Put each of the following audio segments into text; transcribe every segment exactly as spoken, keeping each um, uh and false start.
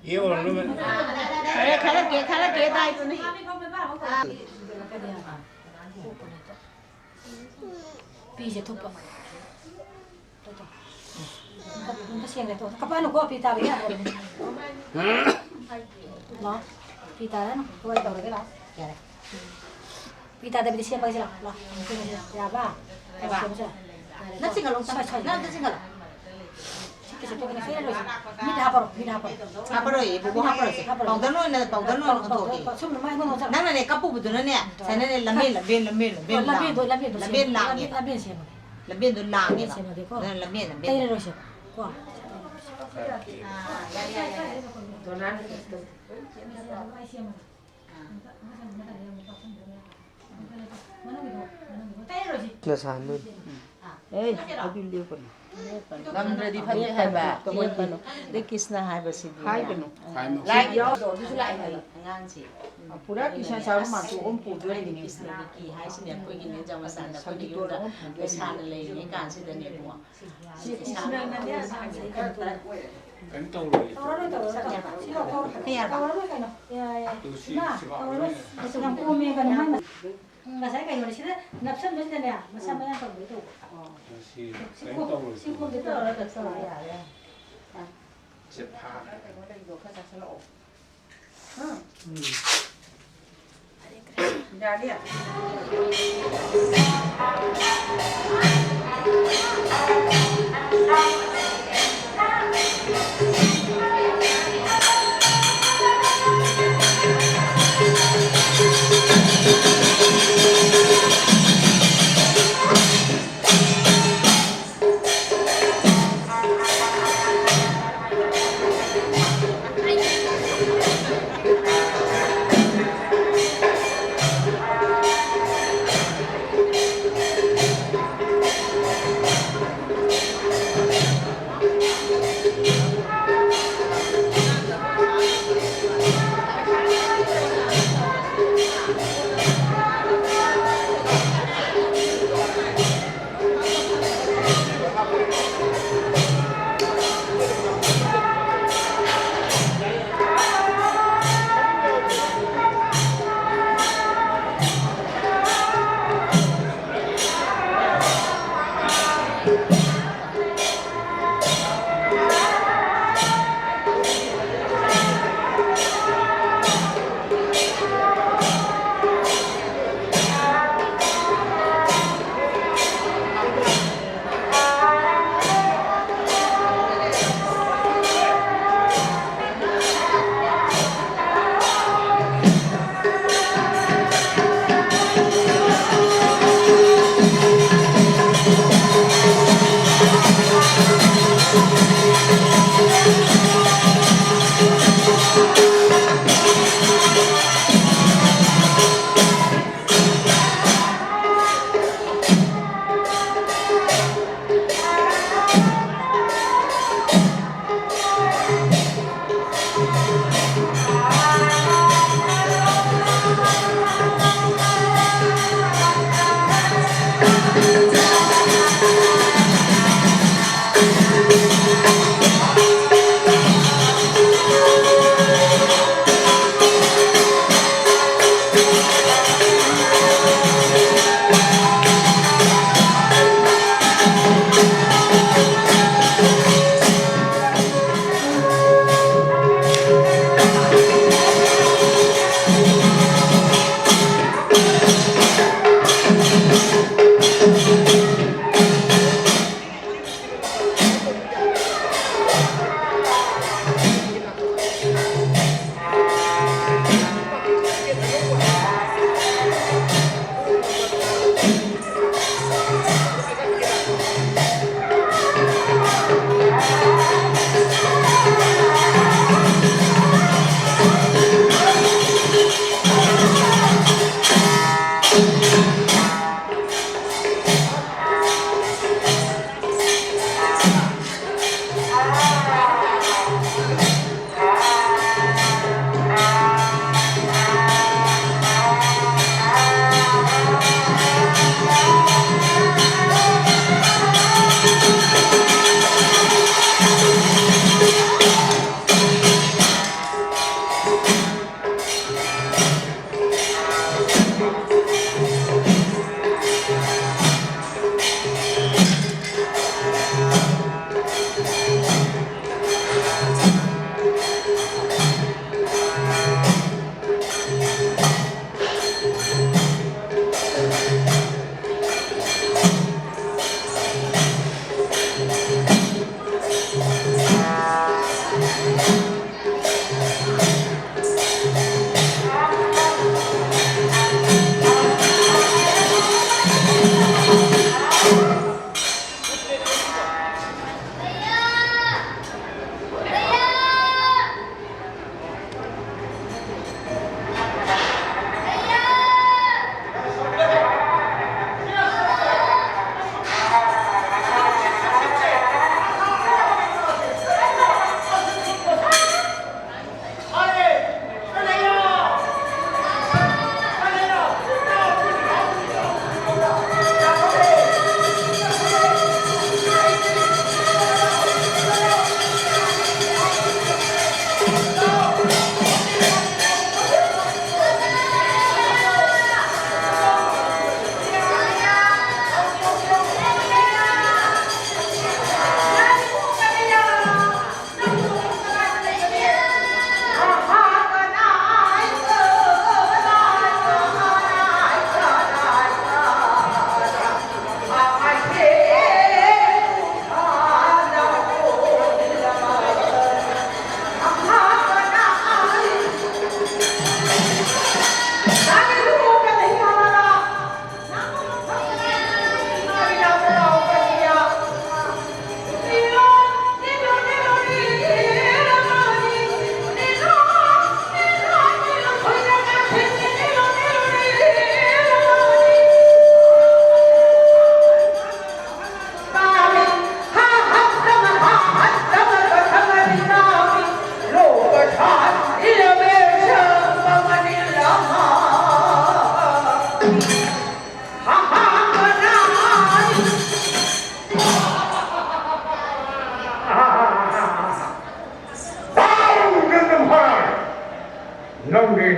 ꯌꯦꯡꯉꯨꯔꯣ, ꯅꯣꯏ꯫ ꯈꯔ, ꯈꯔ ꯀꯦ-, ꯈꯔ ꯀꯦ ꯇꯥꯏꯗꯨꯅꯤ꯫ ꯄꯤꯁꯦ ꯊꯨꯞꯄ꯫ ꯇꯣ, ꯇꯣ꯫ ꯑꯝꯇ ꯁꯦꯡꯒꯦ, ꯇꯣ꯫ ꯀꯞꯄꯛꯑꯅꯨꯀꯣ, ꯄꯤ ꯇꯥꯕ ꯌꯥꯗꯕꯅꯦ꯫ ꯂꯥꯛꯑꯣ꯫ ꯄꯤ ꯇꯥꯔꯅꯨ꯫ ꯍꯣꯏ, ꯇꯧꯔꯒꯦ, ꯂꯥꯛꯑꯣ꯫ ꯌꯥꯔꯦ꯫ ꯄꯤ ꯇꯥꯗꯕꯤꯗ ꯁꯦꯝꯃꯒꯦ, ꯂꯥꯛꯑꯣ꯫ ꯂꯥꯛꯑꯣ꯫ ꯌꯥꯕ? ꯌꯥꯕ꯫ ꯁꯦꯝꯃꯁꯦ꯫ ꯅꯪ ꯆꯤꯡꯈꯠꯂꯣ, ꯁꯣꯏ, ꯁꯣꯏ, ꯅꯪ ꯑꯝꯇ ꯆꯤꯡꯈꯠꯂꯣ꯫ ꯁꯤ ꯀꯩꯁꯨ ꯇꯧꯒꯅꯨ, ꯁꯣꯏꯔꯔꯣꯏꯁꯦ꯫ ꯃꯤꯠ ꯍꯥꯞꯄꯔꯣ, ꯃꯤꯠ ꯍꯥꯞꯄꯔꯣ꯫ ꯍꯥꯞꯄꯔꯣꯏ, ꯏꯕꯣꯛ, ꯍꯥꯞꯄꯔꯣꯏꯁꯦ꯫ ꯍꯥꯞꯄꯔꯣꯏꯁꯦ꯫ ꯄꯥꯎꯗꯔ ꯑꯣꯏꯅ, ꯄꯥꯎꯗꯔ ꯑꯣꯏꯅ ꯄꯥꯎ-, ꯄꯥꯎ-, ꯑꯣꯟꯊꯣꯛꯀꯦ꯫ ꯄꯥꯎ-, ꯁꯨꯝ ꯑꯗꯨꯃꯥꯏꯅ ꯑꯣꯟꯊꯣꯛꯑꯣ꯫ ꯅꯪꯅꯅꯦ, ꯀꯞꯄꯨꯕꯗꯨꯅꯅꯦ, ꯁꯨꯃꯥꯏꯅꯅꯦ ꯂꯝꯕꯦꯟ, ꯂꯝꯕꯦꯟ, ꯂꯝꯕꯦꯟ, ꯂꯝꯕꯦꯟ ꯂꯥꯡꯉꯦ꯫ ꯂꯝꯕꯦꯟꯗꯣ, ꯂꯝꯕꯦꯟꯗꯣ, ꯂꯝꯕꯦꯟ ꯂꯥꯡꯉꯦꯕ꯫ ꯂꯝꯕꯦꯟ ꯂꯥꯡꯉꯦꯕ꯫ ꯁꯦꯝꯃꯒꯦꯀꯣ꯫ ꯑꯗꯨꯅ ꯂꯝꯕꯦꯟ, ꯂꯝꯕꯦꯟ꯫ ꯇꯩꯔꯔꯣꯏꯁꯦ꯫ ꯀꯣ꯫ ꯑꯥ, ꯌꯥꯔꯦ, ꯌꯥꯔꯦ, ꯌꯥꯔꯦ꯫ ꯗꯣꯅꯥꯅ ꯀꯩꯁꯨ ꯇꯧꯗꯦ꯫ ꯑꯩ ꯁꯦꯝꯃꯒꯦ꯫ ꯅꯁꯥ ꯅꯣꯏ꯫ ꯑꯦ, ꯑꯗꯨ ꯂꯦꯞꯀꯅꯨ꯫ ꯉꯝꯗ꯭ꯔꯗꯤ ꯐꯠꯇꯦ ꯍꯥꯏꯕ꯫ ꯂꯦꯞꯀꯅꯨ꯫ ꯑꯗꯩ ꯀ꯭ꯔꯤꯁꯅ ꯍꯥꯏꯕꯁꯤꯗꯤ ꯍꯥꯏꯒꯅꯨ꯫ ꯂꯥꯏ ꯌꯥꯎꯗꯣ ꯑꯗꯨꯁꯨ ꯂꯥꯛꯑꯦ ꯍꯥꯏꯌꯦ꯫ ꯑꯉꯥꯡꯁꯦ꯫ ꯄꯨꯔꯥ ꯀ꯭ꯔꯤꯁꯅ ꯆꯥꯔꯨ ꯃꯥꯟꯊꯣꯛ ꯑꯃ ꯄꯨꯗꯣꯏꯅꯤꯅꯦ꯫ ꯀ꯭ꯔꯤꯁꯅꯒꯤ ꯀꯤ ꯍꯥꯏꯁꯤꯅꯦ ꯑꯩꯈꯣꯏꯒꯤꯅꯦ ꯖꯃꯁꯥꯟꯗ ꯑꯩꯈꯣꯏꯒꯤ ꯌꯨꯝꯗ ꯂꯩꯁꯥꯅ ꯂꯩꯔꯤꯉꯩ ꯀꯥꯟꯁꯤꯗꯅꯦꯀꯣ꯫ ꯁꯤ ꯀ꯭ꯔꯤꯁꯅꯅꯅꯦ ꯀꯩꯅꯣ ꯇꯧꯔꯣꯏ꯫ ꯇꯧꯔꯔꯣꯏ, ꯇꯧꯔꯔꯣꯏ, ꯇꯧꯔꯔꯣꯏ꯫ ꯁꯤ ꯂꯧꯊꯣꯛꯈ꯭ꯔꯣ꯫ ꯀꯩ ꯍꯥꯏꯕ? ꯇꯧꯔꯔꯣꯏ ꯀꯩꯅꯣ꯫ ꯌꯥ-, ꯌꯥ-, ꯑꯗꯨ ꯁꯤ ꯏꯃꯥ, ꯁꯤꯕꯥ ꯇꯧꯔꯔꯣꯏ꯫ ꯍꯣꯏꯅ ꯑꯁ, ꯌꯥꯝ ꯀꯣꯝꯃꯦ ꯀꯩꯅꯣ ꯃꯥꯅ꯫ ꯎꯝ, ꯉꯁꯥꯏ ꯀꯩꯅꯣꯅꯦ, ꯁꯤꯗ ꯅꯞꯁꯟꯕꯁꯤꯗꯅꯦ, ꯃꯁꯥ ꯃꯌꯥ ꯀꯪꯕꯩ ꯇꯧꯕ꯫ ꯑꯣ꯫ ꯁꯤ ꯁꯤ ꯀꯩꯅꯣ ꯀꯣꯝ-, ꯇꯧꯔꯣꯏ꯫ ꯁꯤ ꯀꯣꯝꯁꯦ ꯇꯧꯔꯔꯣꯏ, ꯇꯧꯔꯔꯣꯏ, ꯌꯥꯔꯦ, ꯌꯥꯔꯦ꯫ ꯁꯦ ꯐꯥ꯫ ꯀꯩꯅꯣ ꯂꯩꯗꯣ ꯈꯔ ꯆꯥꯁꯤꯜꯂꯛꯑꯣ꯫ ꯎꯝ꯫ ꯌꯥꯅꯤ?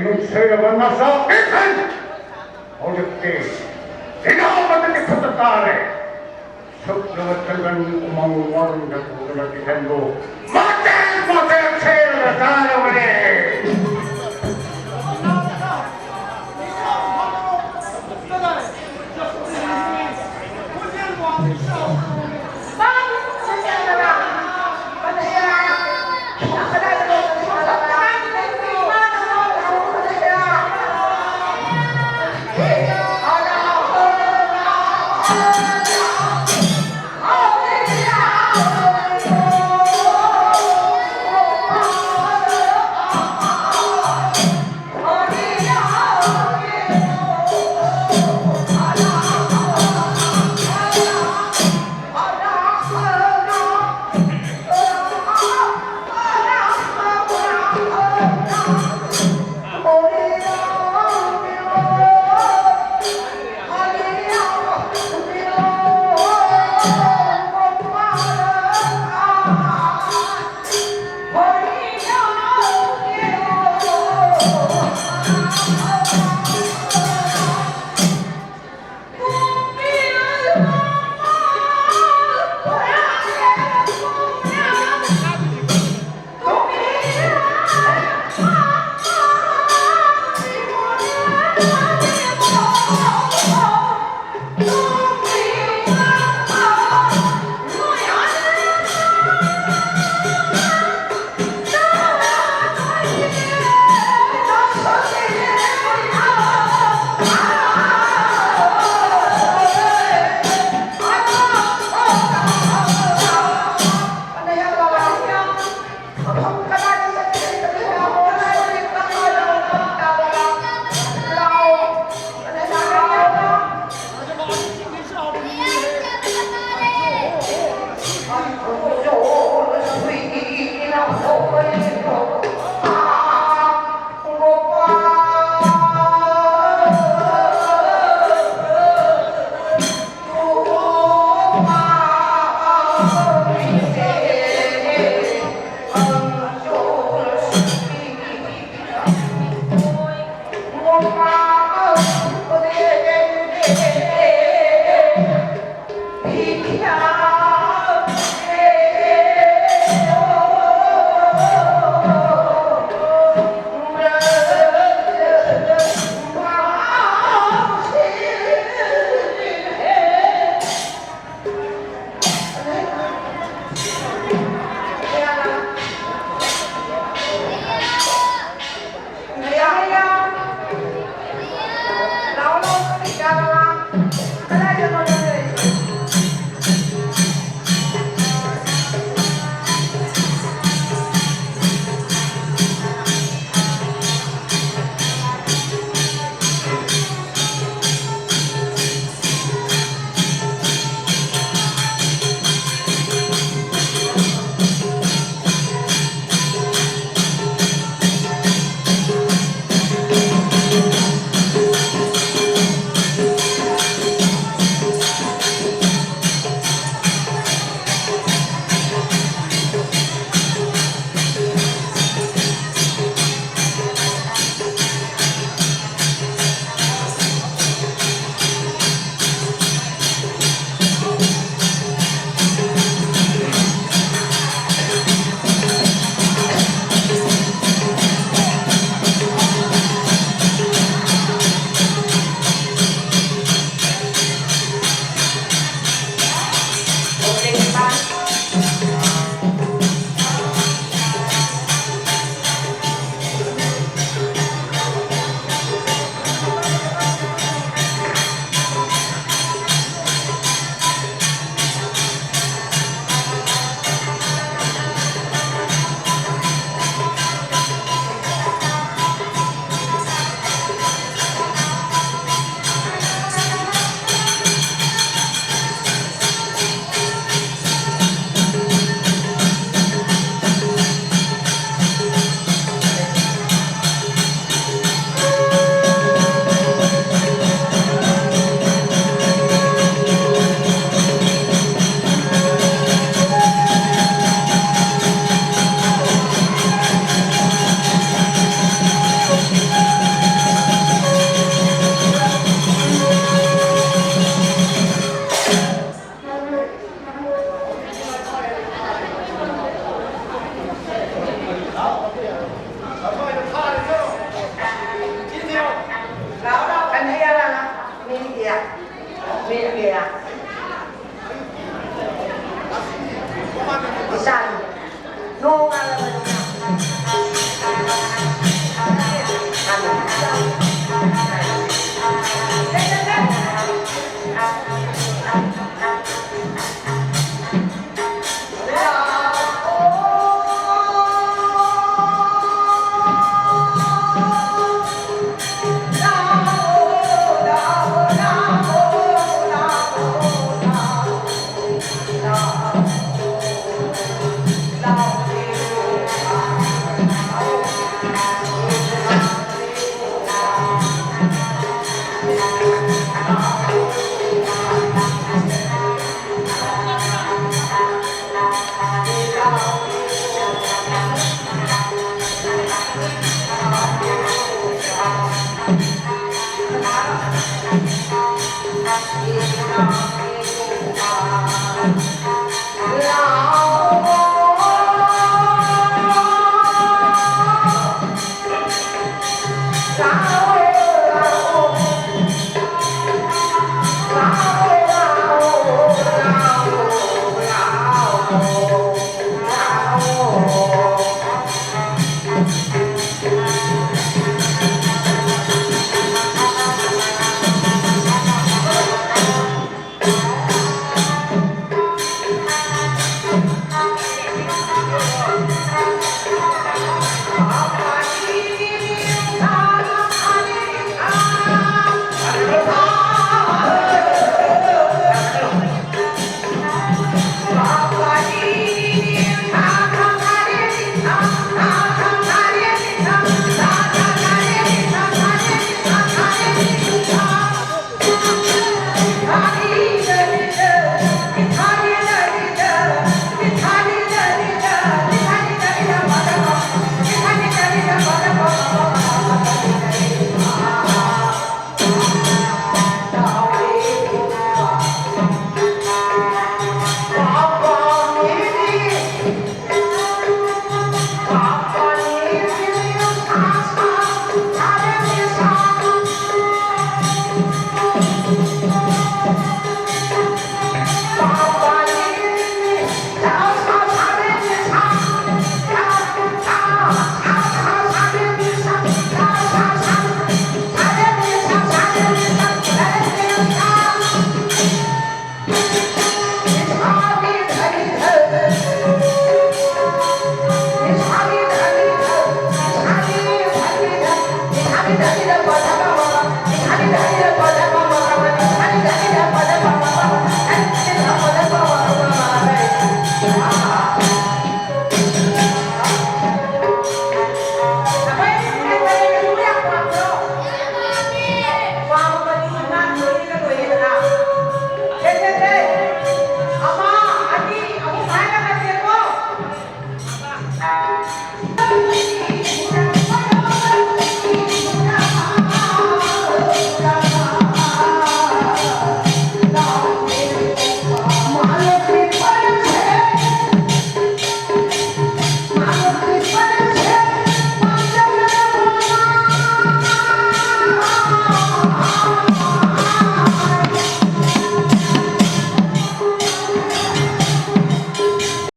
ꯅꯨꯡꯁꯤꯔꯕ ꯅꯆꯥ ꯏꯊꯟ, ꯍꯧꯖꯤꯛꯇꯤ ꯏꯅꯥꯎ ꯑꯃꯗꯒꯤ ꯈꯨꯠꯇ ꯇꯥꯔꯦ꯫ ꯁꯨꯞꯂꯕ ꯆꯪꯒꯟ ꯎꯃꯪ ꯋꯥꯔꯨꯝꯗ ꯄꯨꯗꯨꯅ ꯏꯊꯟꯕꯨ ꯃꯇꯦꯛ ꯃꯇꯦꯛ ꯁꯦꯠꯂꯒ ꯆꯥꯔꯕꯅꯦ꯫